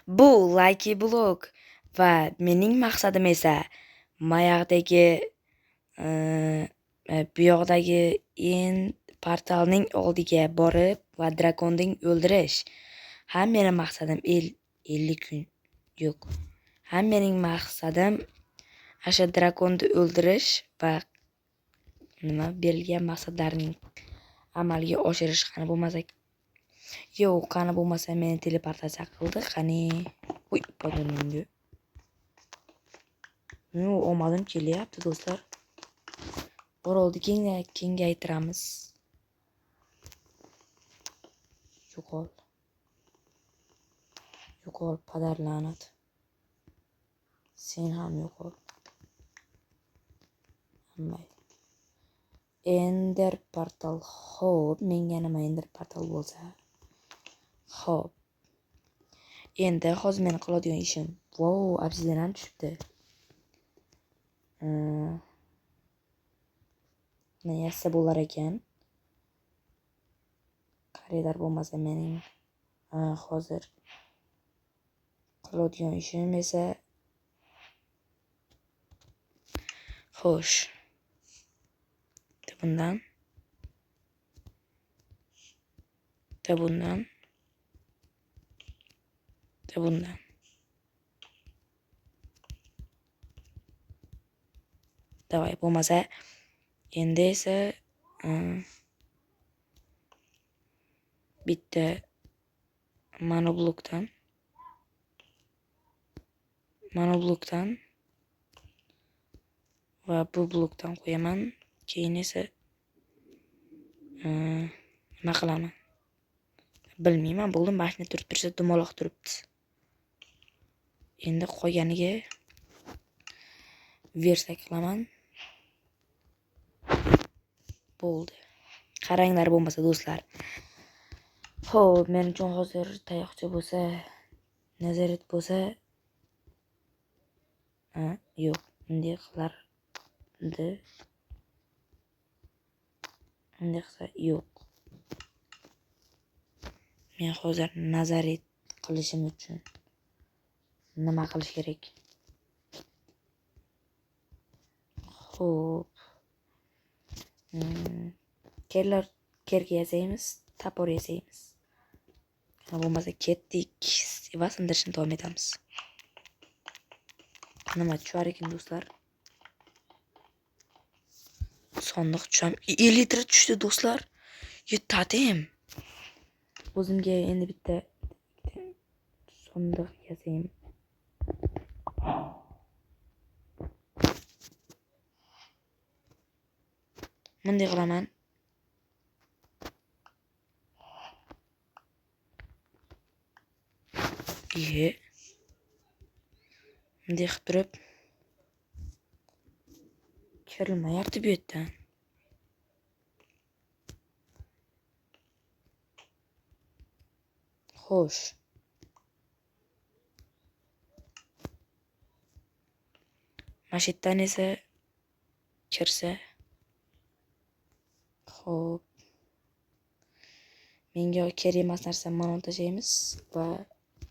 Bu Lucky Block va mening maqsadim esa mayog'dagi bu yoqdagi end portalning oldiga borib va drakonning o'ldirish. Ha, mening maqsadim 50 kun yo'q. Ha, mening maqsadim o'sha drakonni o'ldirish va nima berilgan maqsadlarning amalga oshirish. Qani bo'lmasa yo'q, qani bo'lmasa meni teleportatsiya qildi. Qani, uy, pardon. Yo'q, omadim kelyapti do'stlar. Orolni kengaytiramiz. Yo'qol. Yo'qol, padar la'nat. Sen ham yo'qol. Mayli. Ender portal. Xo'p, menga nima Ender portal bo'lsa. Xo'p. Endi hozir men qiladigan ishim. Wow, obsidian ham tushibdi. Nima yassa bo'lar ekan? Qaranglar bo'lmasa mening hozir qiladigan ishim esa xo'sh. Bundan, bitta bundan, bitta bundan. Davay, bo'lmasa endi esa bitta monoblokdan, monoblokdan va bu blokdan qo'yaman. Keyin esa nima qilaman? Bilmayman, bo'ldi, mashina turib tursa dumaloq turibdi. Endi qolganiga versak qilaman. Bo'ldi. Qaranglar bo'lmasa do'stlar. Xo'p, men uchun hozir tayoqcha bo'lsa, nazarat bo'lsa, ha, yo'q, bunday qilardi. Bunday qilsa yo'q. Men hozir nazarat qilishim uchun nima qilish kerak? Xo'p. Kerlar kerga yasaymiz, topor yasaymiz. Bo'lmasa ketdik va sindirishni davom etamiz. Nima tushar ekan do'stlar? Sondiq tusham. Elitra tushdi do'stlar. Yetadim. O'zimga endi bitta sondiq yasayim. Bunday qilaman. Iye. Bunday qilib turib kirilmayapti bu yerdan. Xo'sh. Mana shu yerdan esa kirsa. Xo'p. Menga kerak emas narsa mana tashlaymiz va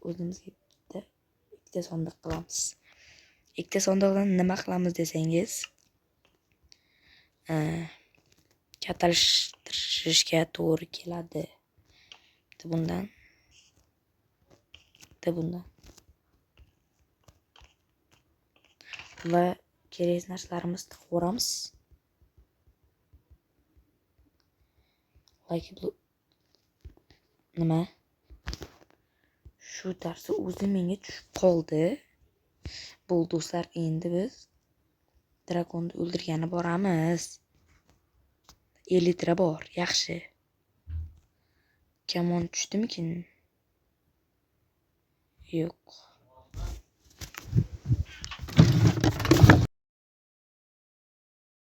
o'zimizga ikkita sondiq qilamiz. Ikkita sondiqdan nima qilamiz desangiz, kattalashtirishga to'g'ri keladi. Bitta bundan, bitta bundan. Va kerakli narsalarimizni tiqib yuboramiz. Like blue. Nima? Shu tarzda o'zi menga tushib qoldi. Bo'ldi do'stlar, endi biz drakonni o'ldirgani boramiz. Elitra bor, yaxshi. Kamon tushdimikin? Yo'q.